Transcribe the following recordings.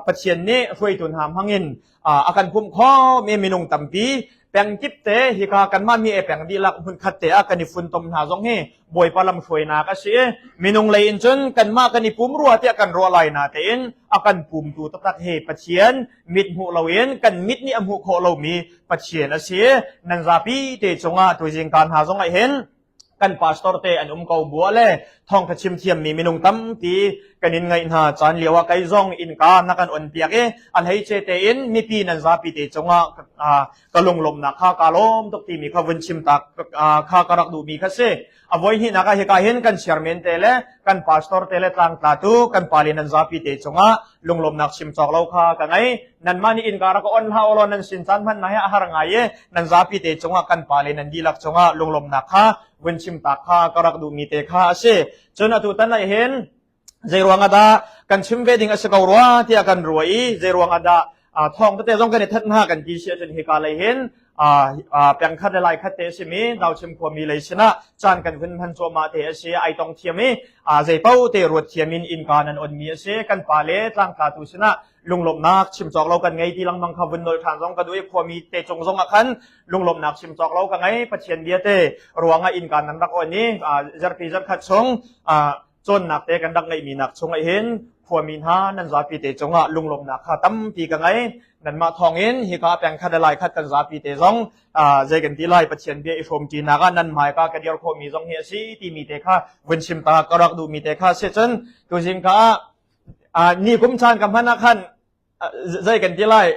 Pathian nih hruaitu hna hmangin a kan pumh khawh mi minung tampi pengkip te hika kanmah mi e peng dihlak hmunkhat te ah kan i funtom hna zong hi Bawipa lamhruainak a si i minung lei in cun kanmah kan i pum rua tiah kan ruah lai na tein a kan pumtu taktak hi Pathian mit hmuh loin kan mit nih a hmuh khawh lomi Pathian a si. Nan zapi te cungah tuzing kaan hna zong ah hin kan pastor te an um ko bua le thawngtha chim thiammi minung tampi kan in ngaih hna caan lio ah kei zong innka na kan on piak i a hleice tein mipi nan zapi te cungah ka lunglawmhnak kha ka lawm tuk timi kha vun chim tak kha ka rak duhmi kha si. A voi hnihnak ah hika hin kan chairman te le kan pastor te le tlangtlatu kan pale nan zapi te cungah lunglawmhnak chim cawk lo kha ka ngei. Nanmah nih innka rak on hlah ulaw nan sin caan hman na hi a har ngai i nan zapi te cungah kan pale nan dihlak cungah lunglawmhnak kha vun chim tak kha ka rak duhmi te kha a si. Cun atu tan ah hin Zeiruang ah dah kan chim ve ding a si ko rua tiah kan ruah i zeiruang ah dah thawng tete zong kan i that hna kan ti si ahcun hika lei hin pengkhat le laikhat te a simi Dauchim khuami lei sinah caan kan hun hman cuahmah te a si. Ai tong thiam i zeipaoh te ruat thiam in innka nan onmi a si. Kan pa le tlangtlatu sinah lunglawmhnak chim cawk lo kan ngei ti lengmang kha vun nolh ṭhan zong ka duh i khuami te cung zong ah khan lunglawmhnak chim cawk lo ka ngei. Pathian bia te ruangah innka nan rak on i zarhpi zarhkhat chung cawnnak te kan rak ngeihmi nak chung ah hin khuami hna nan zapi te cungah lunglawmhnak kha tampi ka ngei. Nanmah thawngin hika pengkhat le laikhat kan zapi te zong zei kan ti lai, Pathian bia i hrawmṭinak ah nan hmaika ka dir khawhmi zong hi a si timi te kha vun chim ta ka rak duhmi te kha si. Cun tuzing ka ah ni kum caan ka hman ah khan zei kan ti lai,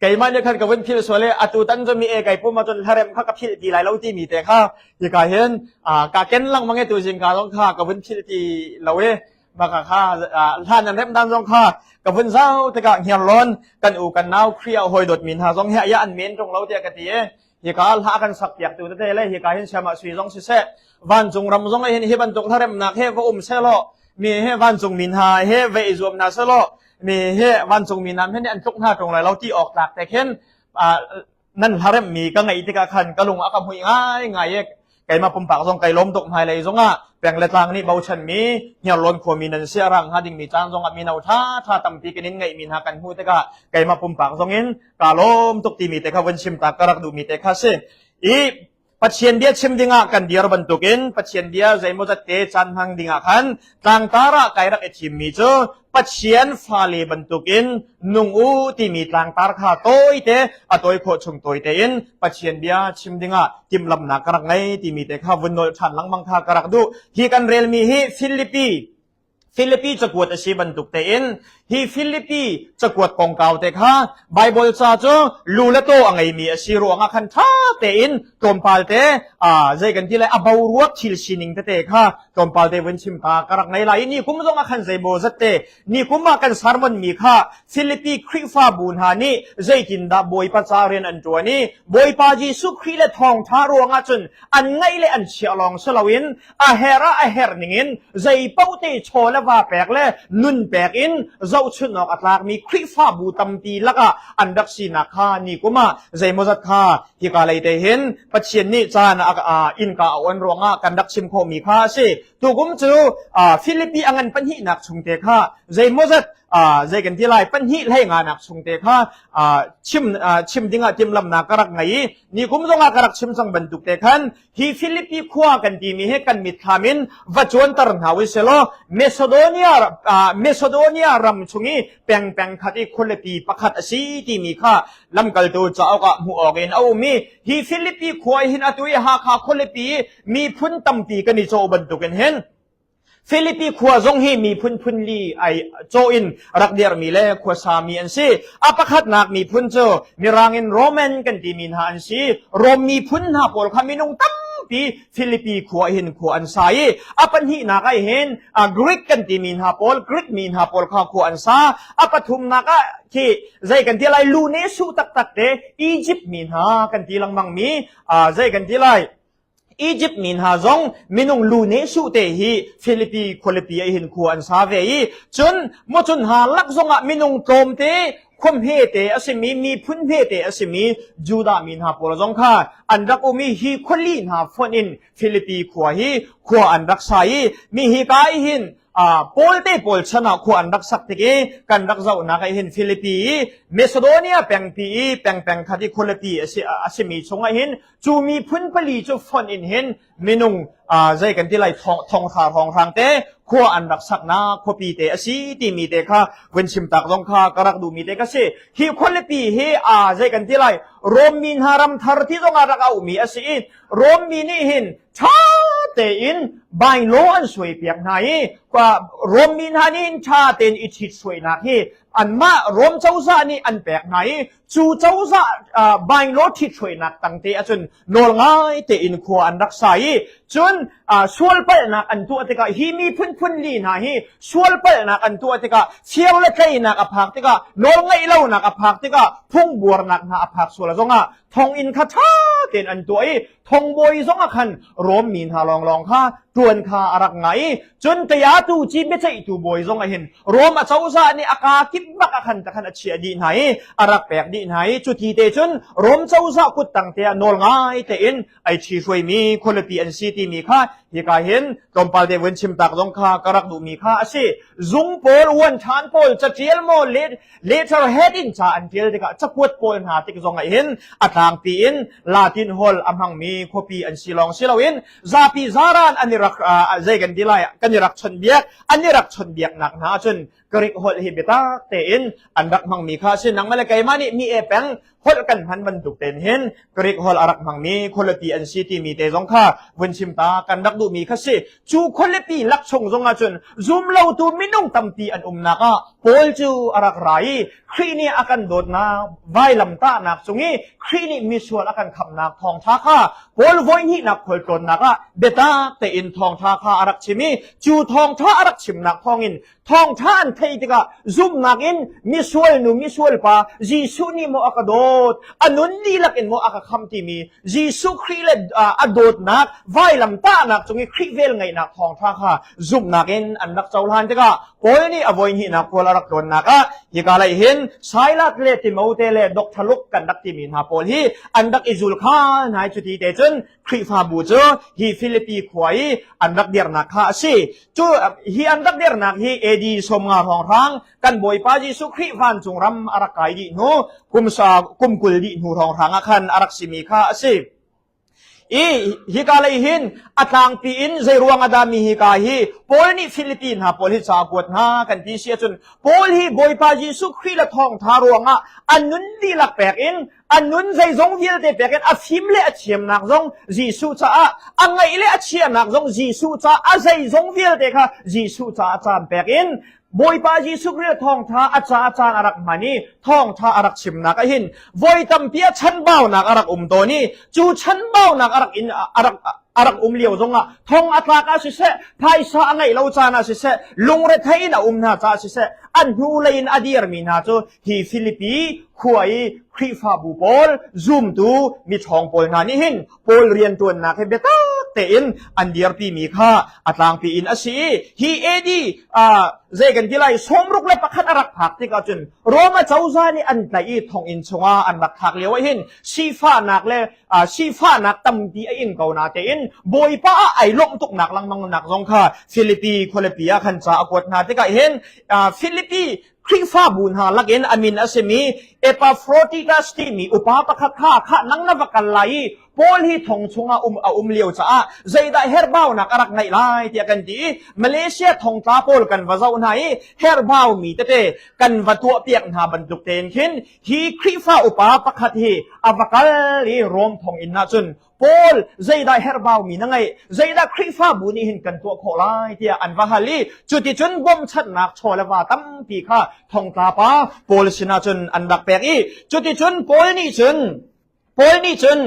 keimah nih khan ka vun philh sual i atu tan cu mi e kai pum ahcun hlarem kha ka philh ti lai lo timi te kha hika hin ka ken lengmang i tuzing ka zong kha ka vun philh ti lo i maka kha hlan nan rem dan zong kha ka vun zau tikah hniarlawn kan u kan nau Khrih ah hawi dawt mi hna zong hi ya an men ṭung lo tiah ka ti i hika hla kan sak piak tu tete le hika hin siamah sui zong siseh, vancung ram zong hin hi bantuk hlaremnak he va um selaw, mi he vancung mi hna he va i zuam hna selaw, mi he vancung mi hna hin an tluk hna ṭung lai lo ti awk tlak te khin nan hlarem mi ka ngaih tikah khan ka lung a ka hmuih ngai ngai i keimah pumpak zong kai lawm tuk. Hmailei zongah peng le tlang nih bochan mi Hniarlawn khuami nan si a rang hnga dingmi caan zongah mino ṭha ṭha tampi kan in ngeihmi hna kan hmuh tikah keimah pumpak zong in kaa lawm tuk timi te kha vun chim ta ka rak duhmi te kha si i Pathian bia chim dingah kan dir bantukin Pathian bia zeimawzat te caan hmang dingah khan tlangtar ah kai rak i thimmi cu Pathian fale bantukin nung u timi tlangtar kha tawite a tawi khawh chung tawite in Pathian bia chim dingah timhlamhnak ka rak ngei timi te kha vun nolh ṭhan lengmang kha ka rak duh. Hi kan relmi hi Filipi Filipi cakuat a si bantuk tein hi Filipi cakuat kongkau te kha Baibal ca cu lu le taw a ngeimi a si ruangah khan ṭha tein tlawmpal te zei kan ti lai, a boruak thil sining tete kha tlawmpal te vun chim ta ka rak ngei lai i ni kum zong ah khan zeimaw zat te ni kum ah kan sermon mi kha Filipi Khrihfabu hna nih zeitindah Bawipa ca rian an ṭuan i Bawipa Jesuh Khrih le thawngṭha ruangah cun an ngaih le an chiah lawng si loin a herh ah a herh ningin zei paoh te chaw le va pek le nun pek in zohchunh awk a tlakmi Khrihfabu tampi lakah an rak sinak kha ni kum ah zeimawzat kha hika lei te hin Pathian nih caan innka a on ruangah kan rak chim khawhmi kha a si. Tukum cu Filipi a ngan pahnihnak chung te kha zeimawzat zei kan ti lai, pahnih hlei nganak chung te kha chim chim dingah timhlamnak ka rak ngei i ni kum zongah ka rak chim cang bantuk te khan hi Filipi khua kan timi hi kan mitthlam in va cuanter hna u selaw Macedonia Macedonia ram chung i peng peng khat i khualipi pakhat a si timi kha lamkaltu cauk ah hmuh awk in a um i hi Filipi khua hin atu i Hakha khualipi miphun tampi kan i cawh bantukin hin Filipi khua zong hi miphun phunli ai cawh in rak dirhmi le khuasami an si. A pakhatnak miphun cu Mirang in Roman kan timi hna an si. Rom miphun hna pawl kha minung tampi Filipi khua hin khua an sa i a pahnihnak ah hin Greek kan timi hna pawl, Greek mi hna pawl kha khua an sa. A pathumnak ah khi zei kan ti lai, lu ne su taktak te Egypt mi hna kan ti lengmang mi zei kan ti lai, Egypt mi hna zong minung lu ne suh te hi Filipi khualipi ah hin khua an sa ve i cun mucun hna lak zongah minung tlawmte khua hmete a simi, miphun hmete a simi Judah mi hna pawl zong kha an rak um i hi khuali hna fonh in Filipi khua hi khua an rak sa i mi hi ka hin. Paul te pawl chan ah khua an rak sak tik i kan rak zohnak ah hin Philippi i Macedonia pengpi i peng peng khat i khualipi a si a simi chungah hin cu miphun pali cu fonh in hin minung zei kan ti lai thong hra hrawng hrang te khua an rak saknak khuapi te a si timi te kha vun chim tak zong kha ka rak duhmi te ka si. Hi khualipi hi zei kan ti lai Rom mi hna ram thar ti zong ah rak auhmi a si i Rom mi nih hin ṭha tein bailo an suai piak hna i Rom mi hna nih hin ṭha tein i ṭhit suainak hi anmah Rom cozah nih an pek hna i cu cozah bailo ṭhithruainak tangte ahcun nawl ngai tein khua an rak sa i cun sualpalhnak an tuah tikah hi miphun phun li hna hi sualpalhnak an tuah tikah chiar le tleinak a phak tikah nawl ngeih lonak a phak tikah phungbuarnak hna a phak sual zongah thonginn kha ṭha tein an tuah i thongbawi zong ah khan Rom mi hna lawnglawng kha ṭuan kha a rak ngah i cun tayatu ci biaceihtu bawi zong ah hin Rom a cozah nih a kaa kip bak ah khan ta khan a chiah dih hna i a rak pek dih hna i cuti te cun Rom cozah kuttang te ah nawl ngai tein ai ṭhi hruaimi khualipi an si timi kha hika hin tlawmpal te vun chim tak zong kha ka rak duhmi kha a si. Zung pawl, uan ṭhan pawl, caṭial maw, letterhead in ca an ṭial tikah cakuat pawl hna tik zong ah hin a tlangpi in Latin holh a hmangmi khuapi an si lawng si loin zapi zaran an i rak zei kan ti lai kan i rak chawnhbiak an i rak chawnhbiaknak hna ahcun Greek holh hi biatak tein an rak hmangmi kha a si. Nangmah le keimah nih mi e peng holh kan hman bantuk tein hin Greek holh a rak hmangmi khualipi an si timi te zong kha vun chim ta kan rak duhmi kha si. Cu khualipi lak chung zong ahcun zumlotu minung tampi an umnak ah Paul cu a rak ra i Khrih nih a kan dawtnak vailamtahnak cung i Khrih nih misual a kan khamhnak thawngṭha kha Paul voihnihnak khualtlawnnak ah biatak tein thawngṭha kha a rak chim i cu thawngṭha a rak chimnak thawngin thawngṭha an theih tikah zumhnak in misual nu misual pa Jesuh nih maw a ka dawt a nun dihlak in maw a ka khamh timi Jesuh Khrih le a dawtnak vailamtahnak cung i Khrih velngeihnak thawngṭha kha zumhnak in an rak cohlan tikah Paul nih a voihnihnak khual a rak tlawnnak ah hika lei hin Silas le Timote le Dr. Luke kan rak timi hna pawl hi an rak i zul kha hna i cuti te cun Khrihfabu cu hi Filipi khua i an rak dirnak kha a si. Cu hi an rak dirnak hi AD 50 hrawnghrang kan Bawipa Jesuh Khrih vancung ram a rak kai dih hnu kum kum 20 dih hnu hrawnghrang ah khan a rak simi kha a si. I hika lei hin a tlangpi in zeiruang ah dah mi hika hi Paul nih Filipi hna pawl hi ca a kuat hna kan ti si ahcun Paul hi Bawipa Jesuh Khrih le thawngtha ruangah a nun dihlak pek in a nun zeizong vialte pek in a fim le a thiamnak zong Jesuh caah a ngaih le a chiahnak zong Jesuh caah a zeizong vialte kha Jesuh caah caan pek in Bawipa Jesuh Khrih thawngtha a ca caan a rak hman i thawngtha a rak chimnak ah hin voi tampi a chanbaunak a rak um tawn i cu chanbaunak a rak in a rak a rak um lio zongah thong a tlak ah siseh phaisa a ngeih lo caan ah siseh lungrethei in a um hna caah siseh an hnulei in a dirmi hna cu hi Filipi khua i Khrihfabu pawl zumtu miṭhawng pawl hna nih hin Paul rianṭuannak hi biatak tein an dirpimi kha a tlangpi in a si i hi AD zei kan ti lai 61 a rak phak tik ahcun Roma cozah nih an tlaih i thonginn chungah an rak thlak lio ah hin sifahnak le sifahnak tampi a ing ko na tein Bawipa ah ai lawmh tuknak lengmang nak zong kha Filipi khualipi ah khan ca a kuat hna tikah hin Filipi Khrihfabu hna lakin a min a simi Epaphroditus timi upa pakhat kha khah nang na va kal lai i Paul hi thong chungah um a um lio caah zeidah herhbaunak a rak ngeih lai tiah kan ti i Malaysia thongtla pawl kan va zoh hna i herhbau mi tete kan va tuahpiak hna bantuk tein khin hi Khrihfa upa pakhat hi a va kal i Rom thonginn ah cun Paul zeidah herhbaumi na ngeih zeidah Khrihfabu nih hin kan tuah khawh lai tiah an va hal i cuticun bawmchanhnak chaw le va tampi kha thongtla pa Paul sinah cun an rak pek i cuticun Paul nih cun Paul nih cun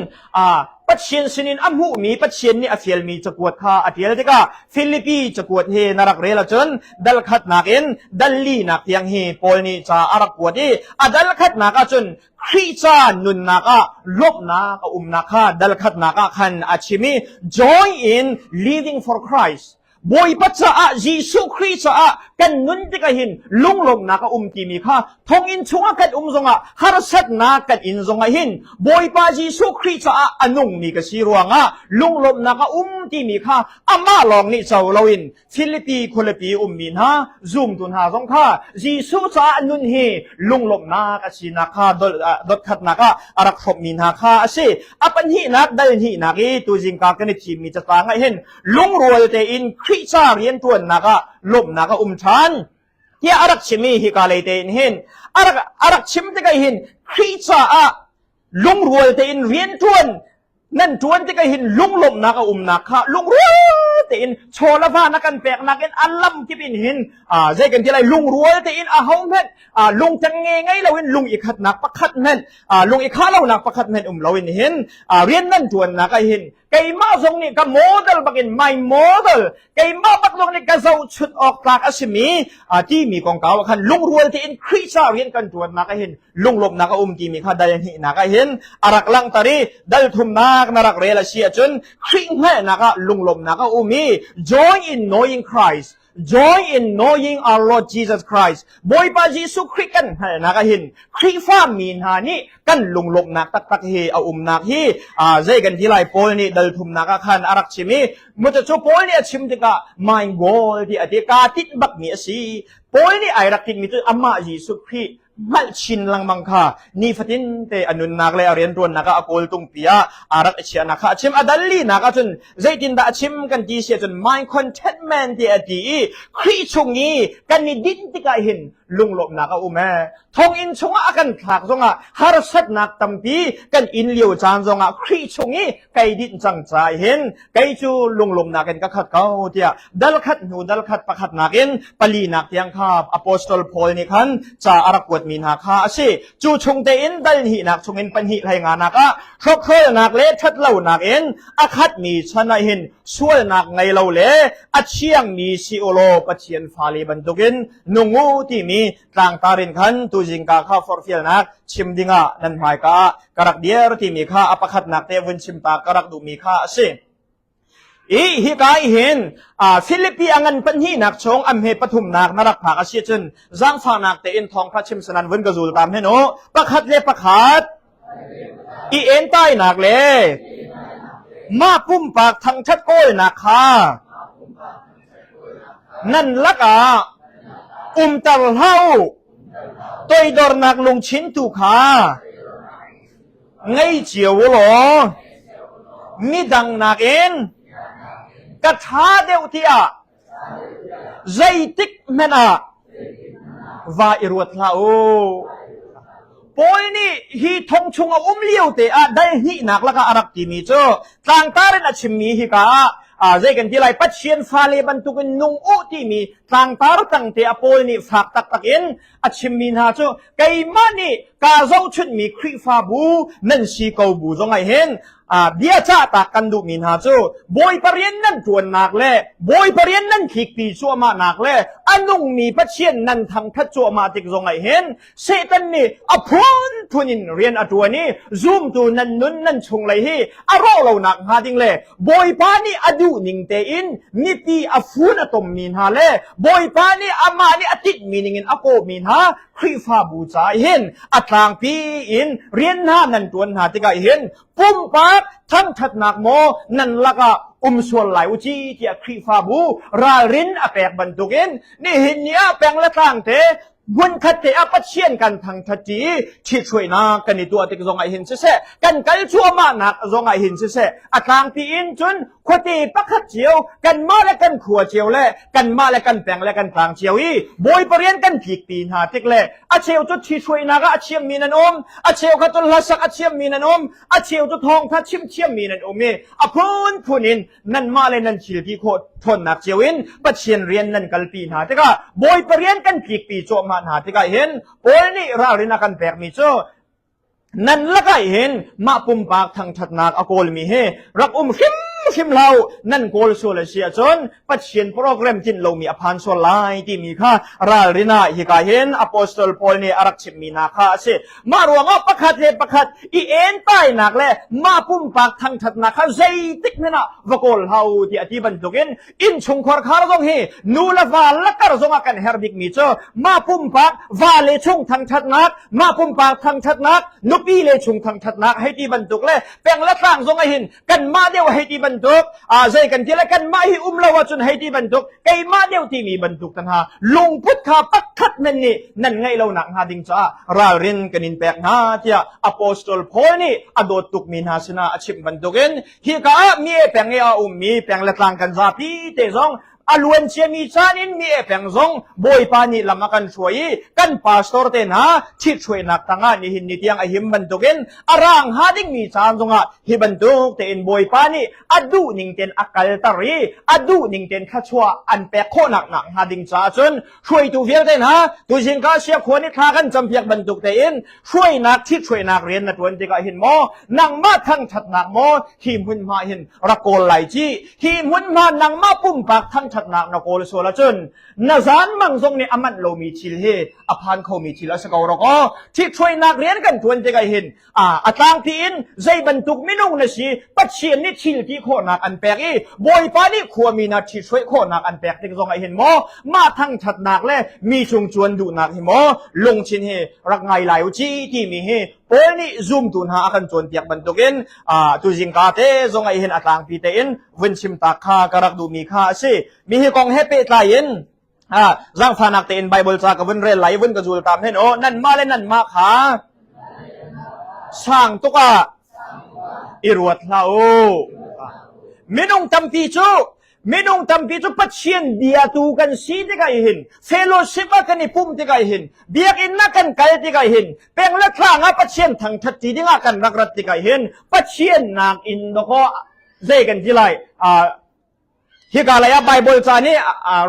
Pathian sinin a hmuhmi Pathian nih a fialmi cakuat kha a ṭial tikah Filipi cakuat hi na rak rel ahcun dal khatnak in dal linak tiang hi Paul nih ca a rak kuat i a dal khatnak ahcun Khrih ca nunnak ah lawmhnak a umnak kha dal khatnak ah khan a chim i joy in living for Christ. Bawipa caah Jesuh Khrih caah kan nun tikah hin lunglawmhnak a um timi kha thonginn chungah kan um zongah harsatnak kan in zongah hin Bawipa Jesuh Khrih caah a nungmi ka si ruangah lunglawmhnak a um timi kha amah lawng nih co loin Filipi khualipi ummi hna zumtu hna zong kha Jesuh caah nun hi lunglawmhnak a sinak kha dotkhatnak ah a rak hrawmmi hna kha a si. A pahnihnak dal hnihnak i tuzingka kan i thimmi catlang ah hin lungrual tein Khrih ca rianṭuannak ah lawmhnak a um ṭhan tiah a rak chim i hika lei tein hin a rak chim tikah hin Khrih caah lungrual tein rianṭuan nan ṭuan tikah hin lunglawmhnak a umnak kha lungrual tein chaw le va na kan peknak in a lam kip in hin zei kan ti lai lungrual tein a ho hmanh lungteng nge ngei loin lung i khatnak pakhat hmanh lung i khah lonak pakhat hmanh um loin hin rian nan ṭuannak ah hin keimah zong nih ka model bakin my model keimah bak zong nih ka zohchunh awk tlak a simi timi kongkau ah khan lungrual tein Khrih ca rian kan ṭuannak ah hin lunglawmhnak a um timi kha dal hnihnak ah hin a rak langhter i dal thumnak na rak rel a si ahcun Khrih hngalhnak ah lunglawmhnak a um i joy in knowing Christ Joy in knowing our Lord Jesus Christ. Bawipa Jesuh Khrih kan hngalhnak ah hin Khrihfa mi hna nih kan lunglawmhnak taktak hi a umnak hi zei kan ti lai Paul nih dal thumnak ah khan a rak chim i cu Paul nih a chim tikah my goal ti a ti kaa tinh bakmi a si. Paul nih ai rak tinhmi cu amah Jesuh Khrih hngalh chin lengmang kha nifatin te a nunnak le a rianṭuannak ah a kawltung pi ah aa rak i chiahnak kha a chim. A dal linak ahcun zeitindah a chim kan ti si ahcun my contentment ti a ti i Khrih chung i kan i dinh tikah hin lunglawmhnak a um ee. Thonginn chungah a kan thlak zongah harsatnak tampi kan in lio caan zongah Khrih chung i kai dinh cang ca hin kei cu lunglawmhnak in ka khat ko tiah dal khat hnu dal khat pakhatnak in palinak tiang kha apostol Paul nih khan ca a rak kuatmi hna kha a si. Cu chung tein dal hnihnak chungin pahnih hlei nganak ah hrokhrolnak le ṭhatlonak in a khatmi chan ah hin sualnak ngei lo le a thiangmi si u law Pathian fale bantukin nung u timi tlangtar in khan tuzingka kha forhfialnak chim dingah nan hmaika ah ka rak dir timi kha a pakhatnak te vun chim ta ka rak duhmi kha a si. I hika hin Philippi a ngan pahnihnak chung am he pathumnak na rak phak a si cun zaangfahnak tein thawngtha chim sanan vun ka zul tam hen u pakhat le pakhat i entainak le mah pumpak thangthat kawlnak kha nan lakah umter hlah u toidornak lungchin tu kha ngei cio u law midang nakin ka ṭha deuh tiah zeitik hmanh ah va i ruat hlah u. Paul nih hi thong chung a um lio te ah dal hnihnak lakah a rak timi cu tlangtar in a chimmi hika ah zei kan ti lai Pathian fale bantukin nung u timi tlangtar tangte a Paul nih fak taktak in a chimmi hna cu keimah nih kaa zohchunhmi Khrihfabu nan si ko bu zong ah hin bia cahtak kan duhmi hna cu Bawipa rian nan ṭuannak le Bawipa rian nan tlikpi cuahmahnak le a nungmi Pathian nan thangṭhat cuahmah tik zong ah hin Satan nih a phunphun in rian a ṭuan i zumtu nan nun nan chunglei hi a rawh lonak hnga ding le Bawipa nih a duh ning tein mipi a fun a tommi hna le Bawipa nih amah nih a tinhmi ningin a kawhmi hna Khrihfabu caah hin a tlangpi in rian hna nan ṭuan hna tikah hin pumpak thangṭhatnak maw nan lakah um sual lai u ci tiah Khrihfabu ralrin a pek bantukin nihin ni ah peng le tlang te hmunkhat te ah Pathian kan thangṭhat i ṭhithruainak kan i tuah tik zongah hin siseh kan kal cuahmahnak zongah hin siseh a tlangpi in cun khuate pakhat cio kanmah le kan khua cio le kanmah le kan peng le kan tlang cio i Bawipa rian kan tlikpi hna tik le a cheu cu ṭhithruainak ah a thiammi nan um a cheu kha cu hlasak a thiammi nan um a cheu cu thawngṭha chim thiammi nan um i a phunphun in nanmah le nan thil ti khawh ṭhawnnak cio in Pathian rian nan kalpi hna tikah Bawipa rian kan tlikpi cuahmah hna tikah hin Paul nih ralrin a kan pekmi cu nan lakah hin mah pumpak thangṭhatnak a kawlmi hi rak um hrim. hrimhrim hlah u. Nan kawl sual a si ahcun Pathian program tlinh lomi a phan sual lai timi kha ralrin ah hika hin Apostle Paul nih a rak chimmi hna kha a si. Mah ruangah pakhat le pakhat i entainak le mah pumpak thangṭhatnak kha zeitik hmanh ah va kawl hlah u tiah a ti bantukin innchungkhar khar zong hi nu le va lakar zongah kan herh bikmi cu mah pumpak va le chung thangṭhatnak, mah pumpak thangṭhatnak, nupi le chung thangṭhatnak hei ti bantuk le peng le tlang zong ah hin kanmah deuh hei ti bantuk zei kan ti le kanmah hi um lo ahcun hei ti bantuk keimah deuh timi bantuk tan ha lungput kha pakhat men nih nan ngeih lo nak hnga ding caah ralrin kan in pek hna tiah apostol Paul nih a dawt tukmi hna sinah a chimh bantukin hika ah mi e peng i a ummi peng le tlang kan zapi te zong a luan ciami caan in mi e peng zong Bawipa nih lam a kan hruai i kan pastor te hna ṭhithruainak tangah nihin ni tiang a him bantukin a rang ha dingmi caan zongah hi bantuk tein Bawipa nih a duh ning tein a kalter i a duh ning tein thluachuah an pek khawhnak nak hnga ding caah cun hruaitu vialte hna tuzing ka sia khua nih thla kan campiak bantuk tein hruainak ṭhithruainak rian na ṭuan tikah hin maw nangmah thangṭhatnak maw hi hmunhma hin rak kawl lai ci hi hmunhma nangmah pumpak thangṭhatnak na kawl sual ahcun na zan mang zong nih a manh lomi thil hi a phan khomi thil a si ko rok aw ṭhithruainak rian kan ṭuan tikah hin a tlangpi in zei bantuk minung na si Pathian nih thil ti khawhnak an pek i Bawipa nih khuami na ṭhithruai khawhnak an pek tik zong ah hin maw mah thangṭhatnak le mi cung cuan duhnak hi maw lungthin hi rak ngai lai u ci timi hi Paul nih zumtu hna a kan cawnpiak bantukin tuzingka te zong ah hin a tlangpi tein vun chim tak kha ka rak duhmi kha a si. Mi hi kong he pehtlai in zaangfahnak tein Bible ca ka vun rel lai vun ka zul tam hen aw nanmah le nanmah kha sang tuk ah i ruat hlah u. Minung tampi cu Minung tampi cu Pathian biatu kan si tikah hin fellowship ah kan i pumh tikah hin biakinn ah kan kal tikah hin peng le tlang ah Pathian thangthat ti dingah kan rak rat tikah hin Pathian nak in dawkaw zei kan ti lai hika lei ah Bible ca nih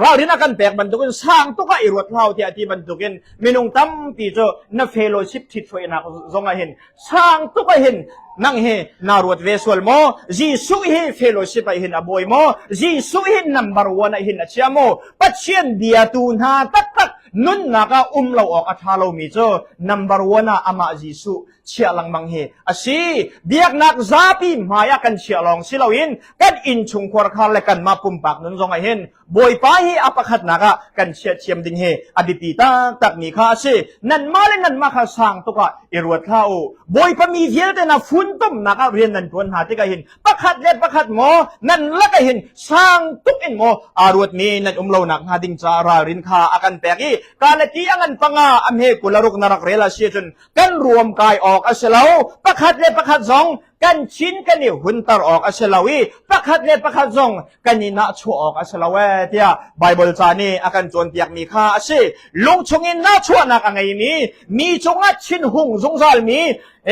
ralrin a kan pek bantukin sang tuk ah i ruat hlah tiah ti bantukin minung tampi cu na fellowship ṭhithruainak zong ah hin sang tuk ah hin nang hi naa ruat ve sual maw Jesuh hi fellowship ah hin a bawi maw Jesuh hi number one ah hin a chia maw Pathian biatu hna taktak nunnak ah um lo awk a ṭha lomi cu number one ah amah Jesuh chiah lengmang hi a si biaknak zapi hmai ah kan chiah lawng si loin kan innchungkhar khar le kanmah pumpak nun zong ah hin Bawipa hi a pakhatnak ah kan chiah thiam ding hi a biapi taktak mi kha a si. Nanmah le nanmah kha sang tuk ah i ruat hlah u. Bawipa mi vialte na funtomnak ah rian nan ṭuan hna tikah hin pakhat le pakhat maw nan lakah hin sang tuk in maw aa ruatmi nan um lo nak hnga ding caah ralrin kha a kan pek i kalati a ngan panga a hme kularuk na rak rel a si ahcun kan ruam kai awk a si lo. Pakhat le pakhat zong kan chin kan i hunter awk a si lo i pakhat le pakhat zong kan i nahchuah awk a si lo ee tiah Baibal ca nih a kan cawnpiakmi kha a si. Lung chungin nahchuahnak a ngeimi, mi cungah thinhung zungzalmi,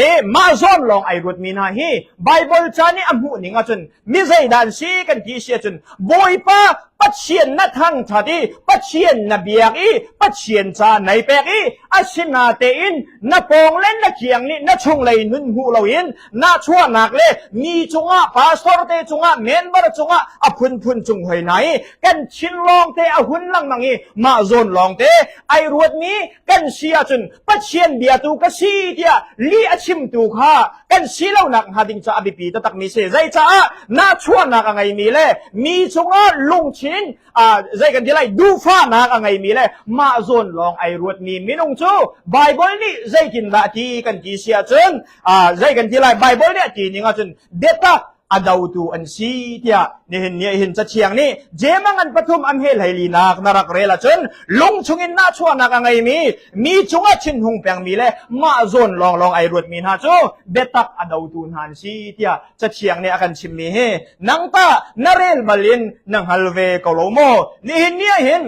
e mah zawn lawng ai ruatmi hna hi Baibal ca nih a hmuh ning ahcun mi zeidah an si kan ti si ahcun Bawipa Pathian na thangṭhat i Pathian na biak i Pathian ca nai pek i asinatein na pawng le na kiang nih na chunglei nun hmuh loin nahchuahnak le mi cungah pastor te cungah member cungah a phunphun cung hoi hna i kan thin lawng te a hun lengmang i mah zawn lawng te ai ruatmi kan si ahcun Pathian biatu ka si tiah lih a chimtu kha kan si lonak hnga ding ca a biapi taktakmi si zeicaah nahchuahnak a ngeimi le mi cungah lungthin zei kan ti lai duhfahnak a ngeimi le mah zawn lawng ai ruatmi minung cu Bible nih zeitindah ti kan ti si ahcun zei kan ti lai Bible nih a ti ning ahcun biatak a dotu an si tiah nihin ni hin cathiang nih Jema ngan pathum am he hlei linak na rak rel ahcun lung chungin nahchuahnak a ngeimi mi cungah thinhung pengmi le mah zawn lawnglawng ai ruatmi hna cu biatak a dotu hna an si tiah cathiang nih a kan chimmi hi nang tah na rel bal in na hngal ve ko lo maw nihin ni ah hin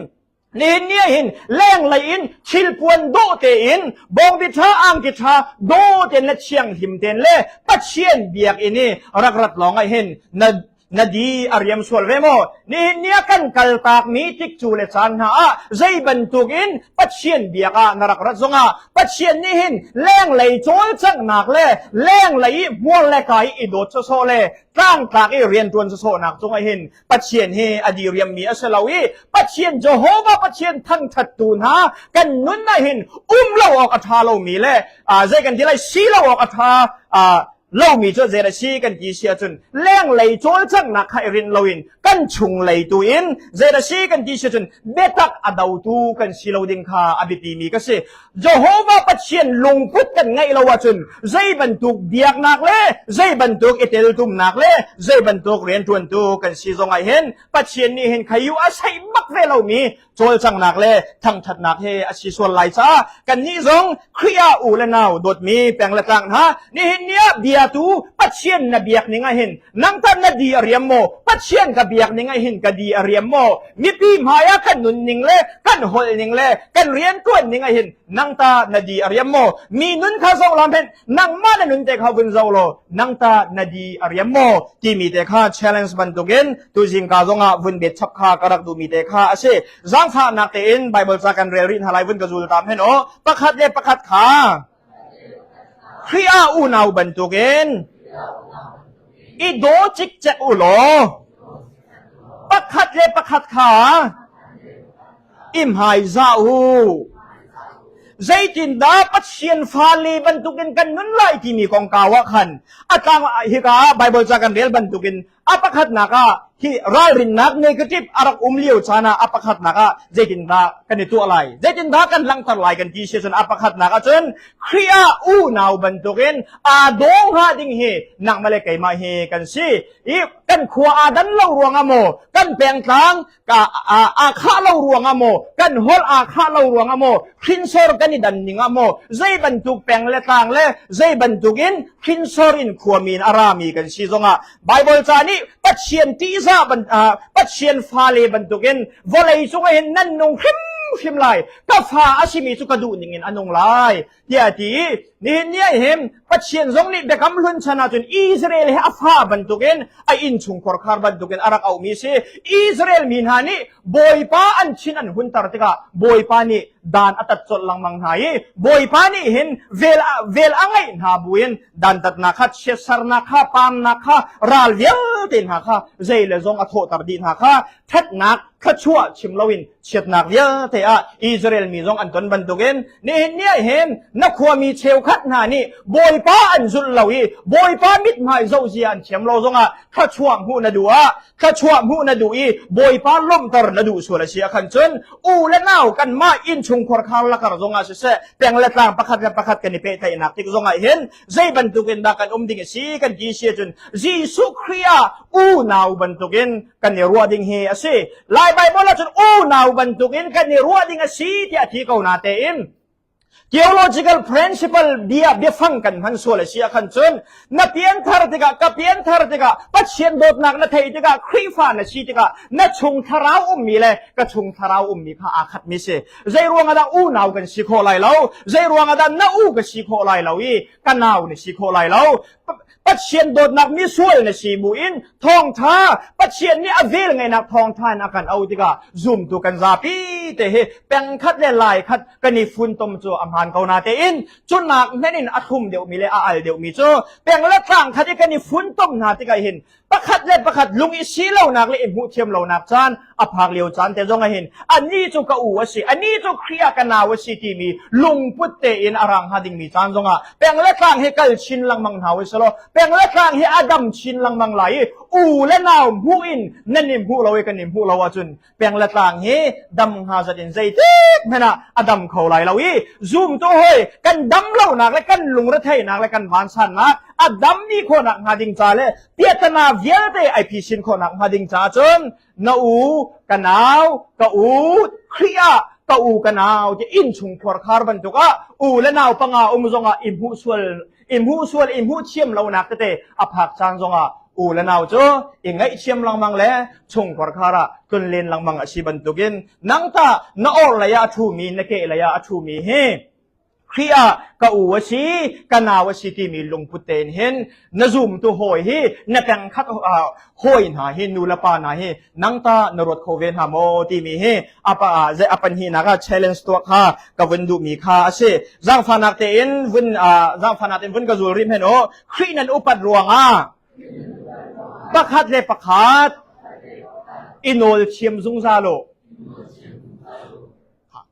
Nihin ni ah hin lenglei in thilpuan dawh tein bawngbi ṭha angki ṭha dawh tein le thianghlim tein le Pathian biakinn i rak rat lawng ah hin na. Na di a riam sual ve maw? Nihin ni ah kan kaltak mi tikcu le caan hna ah zei bantuk in Pathian biak ah na rak rat zongah Pathian nih hin lenglei cawlcanghnak le lenglei i hmual le kai i dawt sawsawh le tlangtlak i rianṭuan sawsawhnak cungah hin Pathian hi a diriammi a si lo i Pathian Jehovah Pathian thangṭhattu hna kan nun ah hin um lo awk a ṭha lomi le zei kan ti lai si lo awk a ṭha lomi cu zei a si kan ti si ahcun lenglei cawlcanghnak kha i rinh loin kan chunglei tu in zei a si kan ti si ahcun biatak a dotu kan si lo ding kha a biapimi ka si. Jehovah Pathian lungput kan ngeih lo ahcun zei bantuk biaknak le zei bantuk i teltumnak le zei bantuk rianṭuantu kan si zong ah hin Pathian nih hin khayu a saih bak ve lomi cawlcanghnak le thangṭhatnak he a si sual lai caah kannih zong Khrih ah u le nau dawtmi peng le tlang hna nihin ni ah biatu Pathian na biak ning ah hin nang tah na di a riam maw? Pathian ka biak ning ah hin ka di a riam maw? Mipi hmai ah kan nun ning le kan holh ning le kan rianṭuan ning ah hin nang ta na di a riam maw? Mi nun kha zoh lam hen nangmah na nun te kha vun zoh law nang ta na di a riam maw timi te kha challenge bantukin tuzing ka zongah vun bet chap kha ka rak duhmi te kha a si. Zaangfahnak tein Bible ca kan rel rih hna lai vun ka zul tam hen aw. Pakhat le pakhat kha Khrih ah unau bantukin i daw cikcek u law pakhat le pakhat kha i hmaizah u. Zeitindah Pathian fale bantukin kan nun lai timi kongkau ah khan a tlang hika Bible ca kan rel bantukin a pakhatnak ah hi ralrinnak negative a rak um lio caan ah a pakhatnak ah zeitindah kan i tuah lai zeitindah kan langhter lai kan ti si cun a pakhatnak ah cun Khrih ah unau bantukin aa daw hnga ding hi nangmah le keimah hi kan si i kan khua aa dan lo ruangah maw kan pengtlang ka aa khah lo ruangah maw kan holh aa khah lo ruangah maw hrinsor kan i dan ning ah maw zei bantuk peng le tlang le zei bantuk in hrinsor in khuami in a rami kan si zongah Bible ca nih Pathian ṭihzah ban Pathian fale bantukin vawlei cungah hin nan nung hrimhrim lai ka fa a simi cu ka duh ning in a nung lai tiah a ti i nihin ni ah hin Pathian zong nih biakam hlun chan ahcun Israel he a fa bantukin a innchungkhar khar bantukin a rak auhmi si. Israel mi hna nih Bawipa an thin an hunter tikah Bawipa nih dan a tat colh lengmang hna i Bawipa nih hin vel vel a ngeih hna buin dantatnak kha chiatsernak kha paamnak kha ral vialte hna kha zei le zong a thawhter dih hna kha ṭhatnak thluachuah chim loin chiatnak vialte ah Israel mi zong an ton bantukin nihin ni ah hin na khuami cheukhat hna nih Bawipa an zulh lo i Bawipa mithmai zohzia an thiam lo zongah thluachuah hmuh na duh ah thluachuah hmuh na duh i Bawipa lawmhter na duh sual a si ah khan cun u le nau kanmah innchungkhar khar lakar zongah siseh peng le tlang pakhat le pakhat kan i pehtlaihnak tik zongah hin zei bantukin dah kan um ding a si kan ti si ahcun Jesuh Khrih ah unau bantukin kan i ruah ding hi a si. Lai Baibal ahcun unau bantukin kan i ruah ding a si tiah a ti ko na tein theological principle bia biafang kan hman sual a si ah khan cun na pianthar tikah ka pianthar tikah Pathian dawtnak na theih tikah Khrihfa na si tikah na chung thlarau ummi le ka chung thlarau ummi kha aa khatmi si. Zei ruangah dah unau kan si khawh lai lo? Zei ruangah dah na u ka si khawh lai lo i ka nau na si khawh lai lo? Pathian dawtnak misual na si bu in thawngtha Pathian nih a vel ngeinak thawngtha in a kan au tikah zumtu kan zapi te hi pengkhat le lai khat kan i funtom cu a hmaan ko na tein cunak hmenh in a thlum deuhmi le a al deuhmi cu peng le tlang khat i kan i funtom hna tikah hin pakhat le pakhat lung i si lonak le i hmuh thiam lonak caan a phak lio caan te zong ah hin ani cu ka u a si ani cu Khrih ah ka nau a si timi lungput tein a rang hnga dingmi caan zong ah peng le tlang hi kal chin lengmang hna u selaw peng le tlang hi a dam chin lengmang lai i u le nau hmuh in nan i hmuh lo i kan i hmuh lo ahcun peng le tlang hi dam hnga zat in zeitik hmanh ah a dam kho lai lo i zumtu hoi kan dam lonak le kan lungretheihnak le kan vansannak a dam ni khawhnak hnga ding ca le piahtana vialte ai phisin khawhnak hnga ding ca cun na u ka nau ka u Khrih ah ka u ka nau ti innchung khuarkhar bantuk ah u le nau panga um zongah i hmuh sual i hmuh sual i hmuh thiam lonak tete a phak caan zongah u le nau cu i ngaihthiam lengmang le chungkhar khar ah tlunlen lengmang a si bantukin nang ta na or lei ah a ṭhumi na ke lei ah a ṭhumi hi. Khrih ah ka u a si, ka nau a si timi lungput tein hin na zumtu hawi hi na pengkhat hawi hna hi nu le pa hna hi nang ta na ruat kho ve hna maw timi hi apa zei apan hi nak ah challenge tuah kha ka vun duhmi kha a si. Zaangfahnak tein vun zaangfahnak tein vun ka zul rih hmenh u. Khrih nan upat ruangah pakhat le pakhat i nawl thiam zungzal u.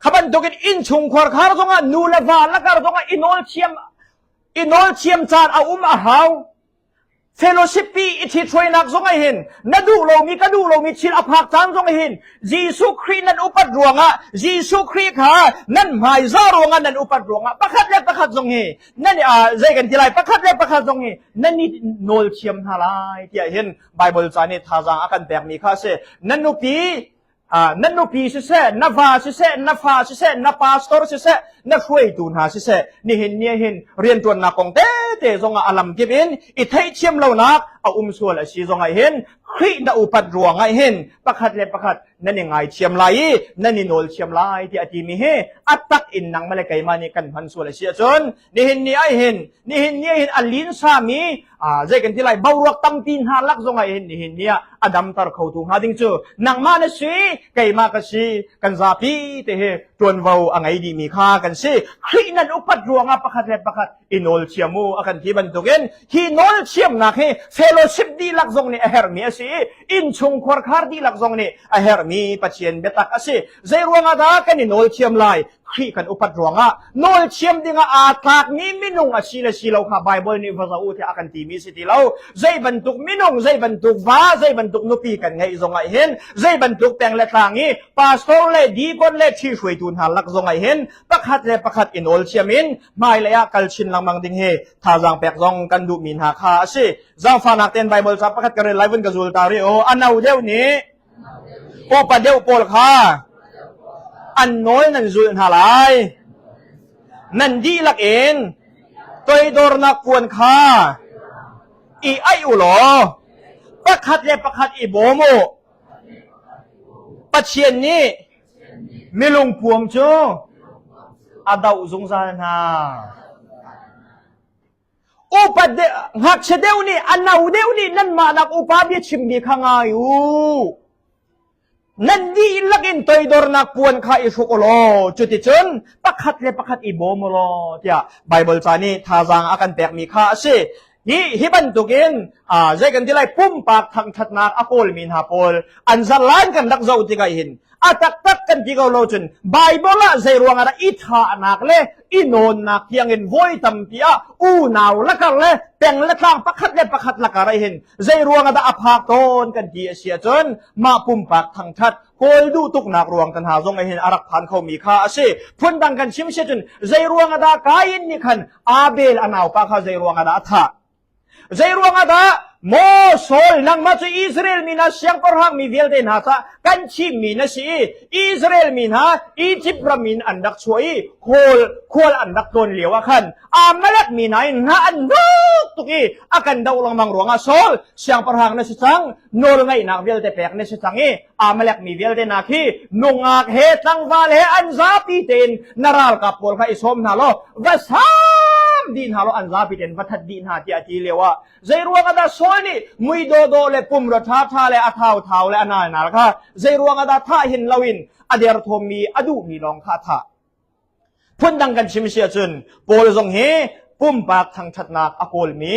Kha bantukin innchungkhar khar zongah nu le va lakar zongah i nawl thiam i nawl thiam caan a um a hau. Fellowship pi i ṭhithruainak zong ah hin na duh lomi ka duh lomi thil a phak caan zong ah hin Jesuh Khrih nan upat ruangah Jesuh Khrih kha nan hmaizah ruangah nan upat ruangah pakhat le pakhat zong hi nan zei kan ti lai pakhat le pakhat zong hi nan i nawl thiam hna lai tiah hin Bible ca nih thazaang a kan pekmi kha a si. Nan nupi nan nupi siseh, na va siseh, na fa siseh, na pastor siseh, na hruaitu hna siseh, nihin ni hin rianṭuannak kong tete zongah a lamkip in i theihthiam lonak a um sual a si zongah hin Khrih na upat ruangah hin pakhat le pakhat nan i ngaithiam lai i nan i nawl thiam lai tiah a timi hi a tak in nangmah le keimah nih kan hman sual a si ahcun nihin ni ah hin nihin ni ah hin a linsami zei kan ti lai boruak tampi hna lak zongah hin nihin ni ah a damter khotu hnga ding cu nangmah na si keimah ka si kan zapi te hi ṭuanvo a ngei dihmi kha kan si. Khrih nan upat ruangah pakhat le pakhat i nawl thiam u a kan ti bantukin hi nawl thiamnak hi fellowship dihlak zong nih a herhmi a si i innchung khuarkhar dihlak zong nih a herhmi Pathian biatak a si. Zei ruangah dah kan i nawl thiam lai? Khrih kan upat ruangah nawl thiam dingah aa tlakmi minung a si le si lo kha Baibal nih va zoh u tiah a kan timi si ti lo. Zei bantuk minung, zei bantuk va, zei bantuk nupi kan ngeih zongah hin, zei bantuk peng le tlang i pastor le deacon le ṭhihruaitu hna lak zongah hin pakhat le pakhat i nawl thiam in hmailei ah kal chin lengmang ding hi thazaang pek zong kan duhmi hna kha a si. Zaangfahnak tein Baibal ca pakhat ka rel lai vun ka zul ta rih u. A no deuh nih upa deuh pawl kha an nawl nan zulh hna lai. Nan dihlak in toidornak puan kha i aih u law pakhat le pakhat i bawm u. Pathian nih milungpuam cu a doh zungzal hna. Upa ngakchia deuh nih a no deuh nih nanmah nak upa bia chimmi kha ngai u. Nan dihlak in toidornak puan kha i hruk u law cuticun pakhat le pakhat i bawm u law tiah Baibal ca nih thazaang a kan pekmi kha a si. Hi hi bantukin zei kan ti lai pumpak thangṭhatnak a kawlmi hna pawl an zalan kan rak zoh tikah hin a taktak kan ti ko lo cun Baibal ah zei ruangah dah i thahnak le i nawnnak tiangin voi tampi ah unau lakar le peng le tlang pakhat le pakhat lakar ah hin zei ruangah dah a phak tawn kan ti a si ahcun mah pumpak thangṭhat kawl duh tuknak ruang kan ha zong hin a rak phan khomi kha a si. Phundang kan chim si cun zei ruangah dah Kain nih khan Abel a naupa kha zei ruangah dah a thah? Zei ruangah dah Maw Saul nangmah cu Israel mi hna siangpahrang mi vialte hna ca kan thimmi na si i Israel mi hna Egypt ram in an rak chuah i khual khual an rak tlawn lio ah khan Amalek mi hna in hna an hnuk tuk i a kan doh lengmang ruangah Saul siangpahrang na si cang nawl ngeihnak vialte pek na si cang i Amalek mi vialte hna khi nungak he tlangval he an zapi tein na ralkap pawl kha i sawm hna law va sam dih hna law an zapi tein va that dih hna tiah a ti lio ah zei ruang ah dah Saul nih mui dawdawh le pumra ṭhaṭha le a thauthau le a nalnal kha zei ruang ah dah thah hin loin a derthawmmi a duhmi lawng kha a thah Phundang kan chim si ahcun Paul zong hi pumpak thangṭhatnak a kawlmi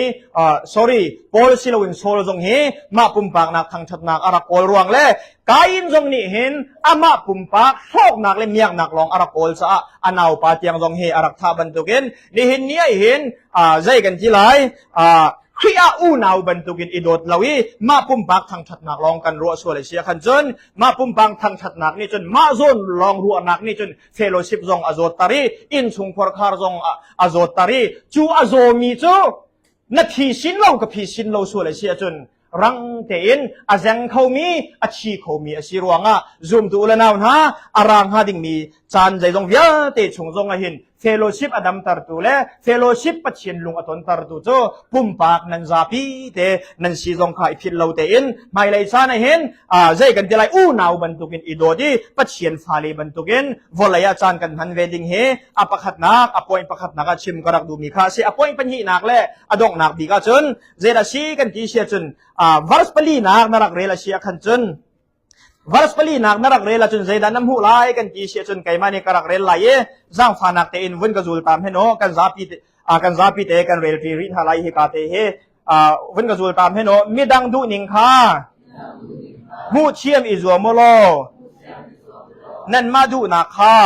sorry Paul si loin Saul zong hi mah pumpaknak thangṭhatnak a rak kawl ruang le Kain zong nih hin amah pumpak hlawknak le miaknak lawng a rak kawl caah a naupa tiang zong hi a rak thah bantukin nihin ni ah hin zei kan ti lai Khrih ah unau bantukin i dawt lo i mah pumpak thangṭhatnak lawng kan ruah sual a si ahkhan cun mah pumpak thangṭhatnak nih cun mah zawn lawng ruahnak nih cun fellowship zong a zawtter i innchungkhar khar zong a zawtter i cu a zawmi cu na phi sin lo ka phi sin lo sual a si ahcun rang tein a zeng khomi a thi khomi a si ruangah zumtu u le nau hna a ra hnga dingmi caan zeizong vialte chung zong ah hin. Fellowship a damtertu le fellowship Pathian lung a tontertu cu pumpak nan zapi te nan si zong kha i philh lo tein hmailei caan ah hin zei kan ti lai unau bantukin i dawt i Pathian fale bantukin vawlei ah caan kan hman ve ding hi a pakhatnak a point pakhatnak ah chim ka rak duhmi kha a si. A point pahnihnak le a donghnak bik ahcun zeidah si kan ti si ahcun verse palinak na rak rel a si ah khan cun Verse palinak na rak rel ahcun zeidah na hmuh lai kan ti si ahcun keimah nih ka rak rel lai i zaangfahnak tein vun ka zul tam hen aw kan zapi te kan zapi te kan rel ṭi rih hna lai hika te hi vun ka zul tam hen aw midang duh ning kha hmuh thiam i zuam u law nanmah duhnak kha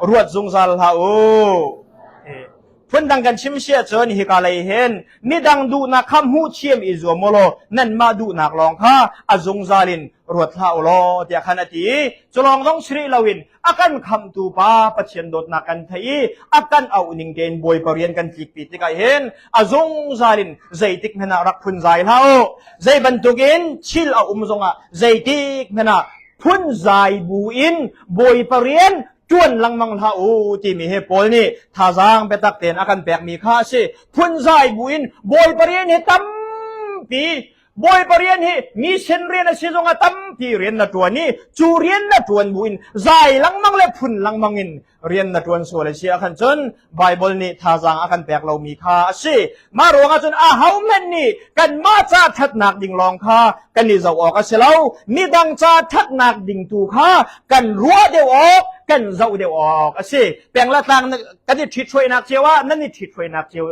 ruat zungzal hlah u. Phundang kan chim si ahcun hika lei hin midang duhnak kha hmuh thiam i zuam u law nanmah duhnak lawng kha a zungzal in ruat hlah u law tiah khan a ti i cu lawng zong si rih loin a kan khamhtu pa Pathian dawtnak kan theih i a kan auh ning tein Bawipa rian kan tlikpi tikah hin a zungzal in zeitik hmanh ah rak phunzai hlah u. Zei bantukin thil a um zongah zeitik hmanh ah phunzai bu in Bawipa rian ṭuan lengmang hlah u timi hi Paul nih thazaang biatak tein a kan pekmi kha a si. Phunzai buin Bawipa rian hi tampi Bawipa rian hi mission rian a si zongah tampi rian na ṭuan i cu rian na ṭuan buin zai lengmang le phun lengmang in rian na ṭuan sual a si ahkhan cun Baibal nih thazaang a kan pek lomi kha a si. Mah ruangah cun ahohmanh nih kanmah ca ṭhatnak ding lawng kha kan i zoh awk a si lo. Midang ca ṭhatnak ding tu kha kan ruah deuh awk, kan zoh deuh awk a si. Peng le tlang kan i ṭhithruainak cio ah nan i ṭhithruainak cio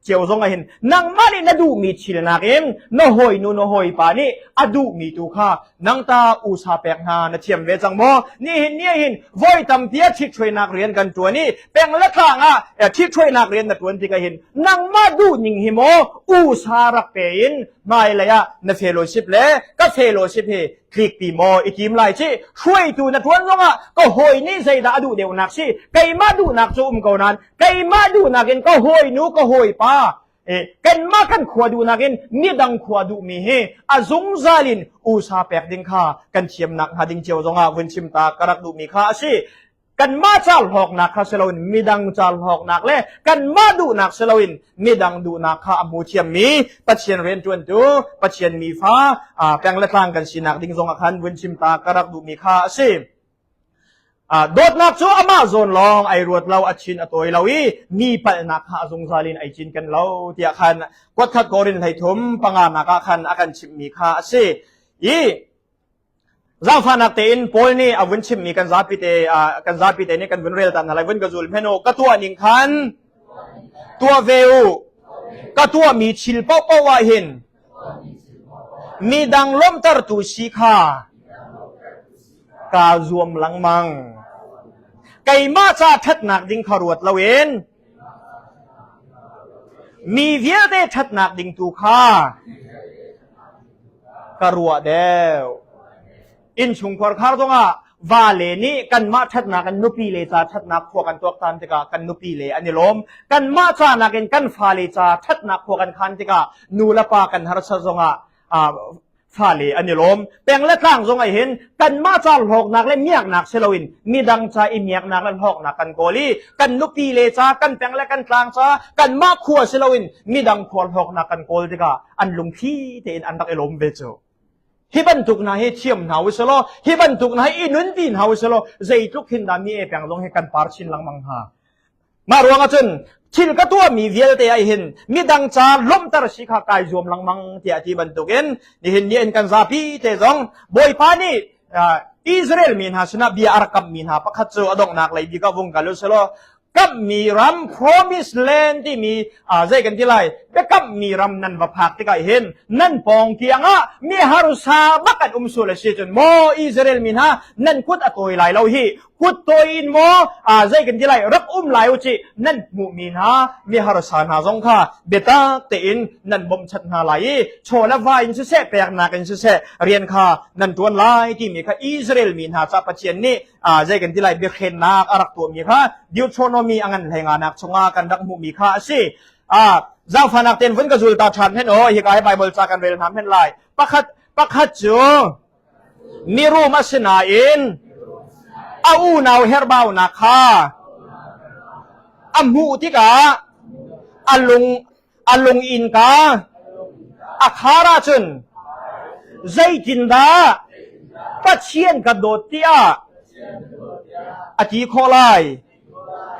cio zong ah hin nangmah nih na duhmi thil nakin na hawinu na hawipa nih a duhmi tu kha nang ta usa pek hna na thiam ve cang maw? Nihin ni hin voi tampi ah ṭhithruainak rian kan ṭuan i peng le tlang ah ṭhithruainak rian na ṭuan tikah hin nangmah duhning hi maw usa rak pe in hmailei ah na fellowship le ka fellowship hi tlikpi maw i tim lai ci hruaitu na ṭuan zongah ka hawi nih zeidah a duh deuhnak si keimah duhnak cu um ko nain keimah duhnak in ka hawinu ka hawipa kanmah kan khua duhnak in midang khua duhmi hi a zungzal in usa pek ding kha kan thiamnak hnga ding cio zongah vun chim ta ka rak duhmi kha a si. Kanmah ca hlawknak kha si loin midang ca hlawknak le kanmah duhnak si loin midang duhnak kha a hmu thiammi Pathian rianṭuantu Pathian mifa peng le tlang kan sinak ding zongah khan vun chim ta ka rak duhmi kha a si. Dawtnak cu amah zawn lawng ai ruat lo, a chin a tawi lo i mi palhnak kha a zungzal in ai cinken lo tiah khan kuatkhat Korin 33 panganak ah khan a kan chimhmi kha a si. I zaangfahnak tein Paul nih a vun chimhmi kan zapi te kan zapi te nih kan vun rel ta hna lai vun ka zul hmanh u ka tuah ning khan tuah ve u ka tuahmi thil paohpaoh ah hin Midang lawmhtertu si kha kaa zuam lengmang. Keimah ca ṭhatnak ding kha ruat loin mi vialte ṭhatnak ding tu kha ka ruah deuh. Innchungkhar khar zongah vale nih kanmah ṭhatnak in nupile ca ṭhatnak khua kan tuaktan tikah kan nupile an i lawm. Kanmah ca nakin kan fale ca ṭhatnak khua kan khan tikah nu le pa kan harsat zongah fale an i lawm. Peng le tlang zong ah hin kanmah ca hlawknak le miaknak si loin midang ca i miaknak le hlawknak kan kawl i kan nupile ca kan peng le kan tlang ca kanmah khua si loin midang khua hlawknak kan kawl tikah an lungthli tein an rak i lawm ve cu. Hi bantuk hna hi thiam hna u selaw, hi bantuk hna hi i nunpi hna u selaw, zeitluk hin dah mi e peng zong hi kan par chin lengmang hnga. Mah ruang ah cun thil ka tuahmi vialte ah hin midang ca lawmhter si kha kai zuam lengmang tiah ti bantukin nihin ni in kan zapi te zong Bawipa nih Israel mi hna sinah bia a rak kammi hna pakhat cu a donghnak lei bik ah vung kal u selaw kamhmi ram promise land timi zei kan ti lai biakamhmi ram nan va phak tikah hin nan pawng kiang ah mi harsa bak an um sual a si cun maw Israel mi hna nan kut a tawi lai lo hi kut tawi in maw zei kan ti lai rak um lai u ci nan hmuhmi hna mi harsa hna zong kha biatak tein nan bawmchat hna lai i chaw le va in siseh peknak in siseh rian kha nan tuan lai timi kha Israel mi hna ca Pathian nih zei kan ti lai biakhennak a rak tuahmi kha Deuteronomy a ngan hlei nganak chungah kan rak hmuhmi kha a si. Zaangfahnak tein vun ka zul ta ṭhan hen aw hika hi Bible ca kan rel hna hen lai. Pakhat pakhat cu mirum a si nain a unau herhbaunak kha. A hmuh tikah a lung a lung innka a khar ahcun zeitindah Pathian ka dawt tiah a ti khawh lai?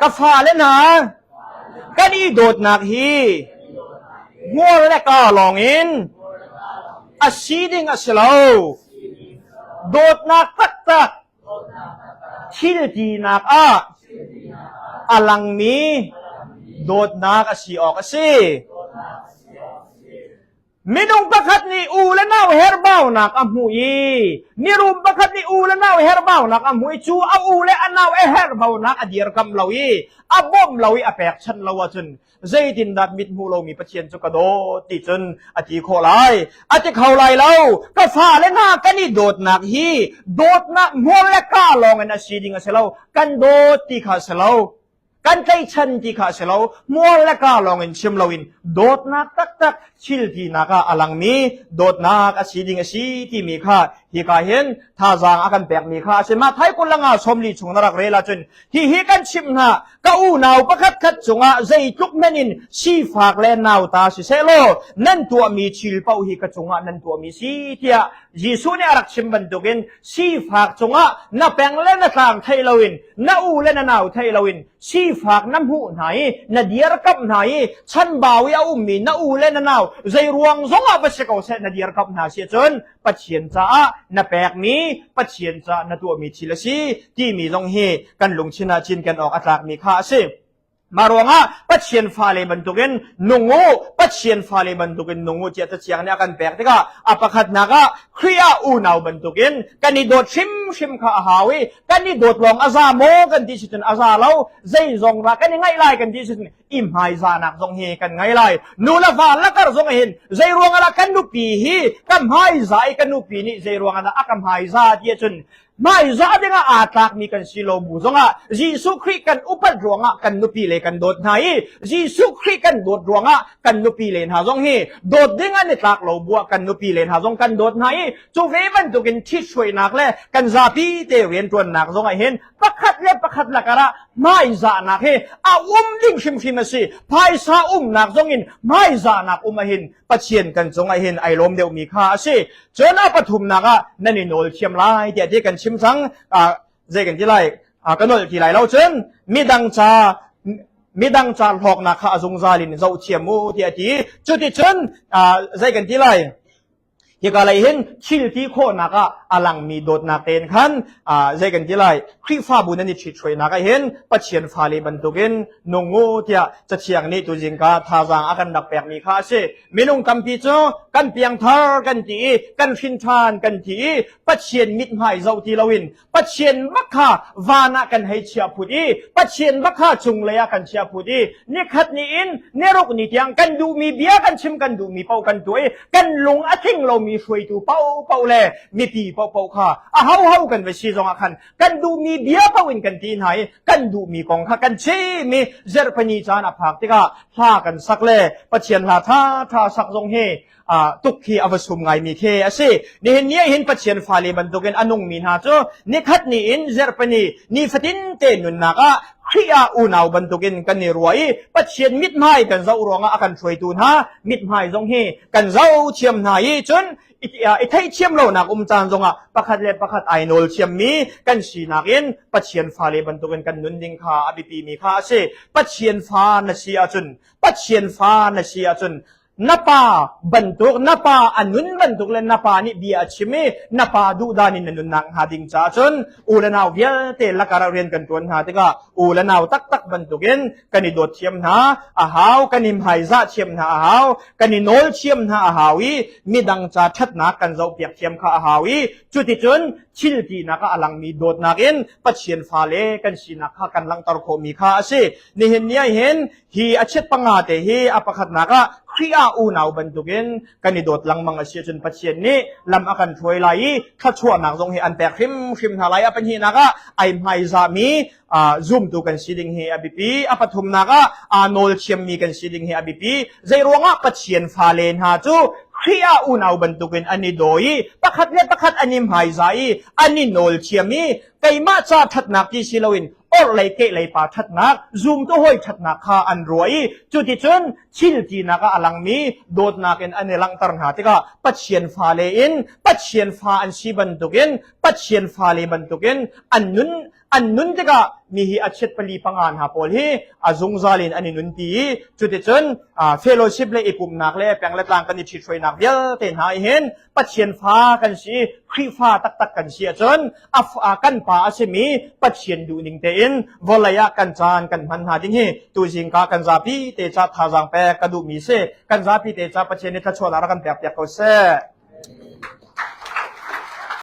Ka fale hna, kan i dawtnak hi hmual le kaa lawngin a si ding a si lo. Dawtnak taktak thil tinak ah a langmi dawtnak a si awk a si. Minung pakhat nih u le nau herbaunak a hmuh i mirum pakhat nih u le nau herbaunak a hmuh i cu a u le a nau a herbaunak a dirkamh lo i a bawmh lo i a pekchanh lo ahcun zeitindah mit hmuh lomi Pathian cu ka dawt ti cun a ti khawh lai? A ti kho lai lo. Ka fale hna kan i dawtnak hi dawtnak hmual le kaa lawng in a si ding a si lo. Kan dawt ti kha a si lo. Kan tlaihchan ti kha a si lo. Hmual le kaa lawng in chim loin dawtnak taktak thil tinak ah a langmi dawtnak a si ding a si timi kha hika hin thazaang a kan pekmi kha a si. Mah thai kul langa 40 chung na rak rel ahcun hihi kan chimh hna ka unau pakhat khat cungah zeitluk men in sifak le nauta siseh law nan tuahmi thil paoh hi ka cungah nan tuahmi si tiah Jesuh nih a rak chim bantukin sifak cungah na peng le na tlang thei loin na u le na nau thei loin sifak na hmuh hna i na dirkamh hna i chanbau i a ummi na u le na nau zei ruang zongah va si ko seh na dirkamh hna si ahcun Pathian caah na pekmi Pathian caah na tuahmi thil a si timi zong hi kan lungthin ah cinken awk a tlakmi kha a si. Mah ruangah Pathian fale bantukin nung u, Pathian fale bantukin nung u tiah Cathiang nih a kan pek tikah a pakhatnak ah Khrih ah unau bantukin kan i dawt hrimhrim kha a hau i kan i dawt lawng a za maw kan ti si cun a za lo, zeizong dah kan i ngaih lai kan ti si cun i hmaizahnak zong hi kan ngei lai. Nu le va lakar zong hin zei ruangah dah kan nupi hi ka hmaizah i ka nupi nih zei ruangah dah a ka hmaizah ti ahcun Hmaizah dingah aa tlakmi kan si lo bu zongah Jesuh Khrih kan upat ruangah kan nupi le kan dawt hna i Jesuh Khrih kan dawt ruangah kan nupi le hna zong hi dawt ding an i tlak lo bu ah kan nupi le hna zong kan dawt hna i cu ve bantukin ṭhithruainak le kan zapi te rianṭuannak zongah hin pakhat le pakhat lakar ah hmaizahnak hi a um ding hrimhrim a si. Phaisa umnak zongin hmaizahnak um ahhin Pathian kan cungah hin ai lawm deuhmi kha a si. Cun a pathumnak ah nan i nawl thiam lai tiah ti kan chim cang. Zei kan ti lai? Ka nolh ti lai lo cun midang ca midang ca hlawknak kha a zungzal in zoh thiam u tiah ti. Cuticun zei kan ti lai? Hika lei hin thil ti khawhnak ah a langmi dawtnak tein khan zei kan ti lai Khrihfabu nan i ṭhithruainak ah hin Pathian fale bantukin nung u tiah Cathiang nih tuzing ka thazaang a kan rak pekmi kha a si. Minung tampi cu kan piangthar kan ti i kan hrinṭhan kan ti i Pathian mithmai zoh ti loin Pathian bak kha van ah kan hei chiah phut i Pathian bak kha cunglei ah kan chiah phut i nikhat ni in niruk ni tiang kan duhmi bia kan chim kan duhmi paoh kan tuah i kan lung a tling lomi hruaitu paohpaoh le mipi paohpaoh kha a hoho kan va si zongah khan kan duhmi bia paoh in kan ti hna i kan duhmi kong kha kan chim i zarhpini caan a phak tikah hla kan sak le Pathian hla ṭha ṭha sak zong hi tuk khi a va sum ngaimi khi a si. Nihin ni ah hin Pathian fale bantukin a nungmi hna cu nikhat ni in zarhpini nifatin te nunnak ah Khrih ah unau bantukin kan i ruah i Pathian mithmai kan zoh ruangah a kan hruaitu hna mithmai zong hi kan zoh thiam hna i cun i theihthiam lonak um caan zongah pakhat le pakhat ai nawl thiammi kan sinak in Pathian fale bantukin kan nun ding kha a biapimi kha a si. Pathian fa na si ahcun Pathian fa na si ahcun Na pa bantuk, na pa a nun bantuk le na pa nih bia a chim i na pa duhdan in na nunnak hnga ding caah cun u le nau vialte lakar ah rian kan ṭuan hna tikah u le nau taktak bantukin kan i dawt thiam hna a hau, kan i hmaizah thiam hna a hau, kan i nawl thiam hna a hau i midang ca ṭhatnak kan zohpiak thiam kha a hau i cuticun thil tinak ah a langmi dawtnak in Pathian fale kan sinak kha kan langhter khawhmi kha a si. Nihin ni ah hin Hi a chiat panga te hi a pakhatnak ah Khrih ah unau bantukin kan i dawt lengmang a si ahcun Pathian nih lam a kan hruai lai i thluachuahnak zong hi an pek hrimhrim hna lai. A pahnihnak ah ai hmaizahmi zumtu kan si ding hi a biapi. A pathumnak ah aa nawl thiammi kan si ding hi a biapi. Zei ruangah Pathian fale hna cu Khrih ah unau bantukin an i daw i pakhat le pakhat an i hmaizah i an i nawl thiam i keimah ca ṭhatnak ti si loin Orhlei kehlei pa ṭhatnak, zumtu hawi ṭhatnak kha an ruah i cuticun thil tinak ah a langmi dawtnak in an i langhter hna tikah Pathian fale in Pathian fa an si bantukin Pathian fale bantukin an nun an nun tikah mi hi a chiat pali panga hna pawl hi a zungzal in an i nunpi i cuticun fellowship le i pumhnak le peng le tlang kan i ṭhithruainak vialte hna hin Pathian fa kan si Khrihfa taktak kan si ahcun a kan pa a simi Pathian duhning tein vawlei ah kan caan kan hman hna ding hi tuzing ka kan zapi te ca thazaang pek ka duhmi si. Kan zapi te ca Pathian nih thluachuahnak rak kan pek piak ko seh.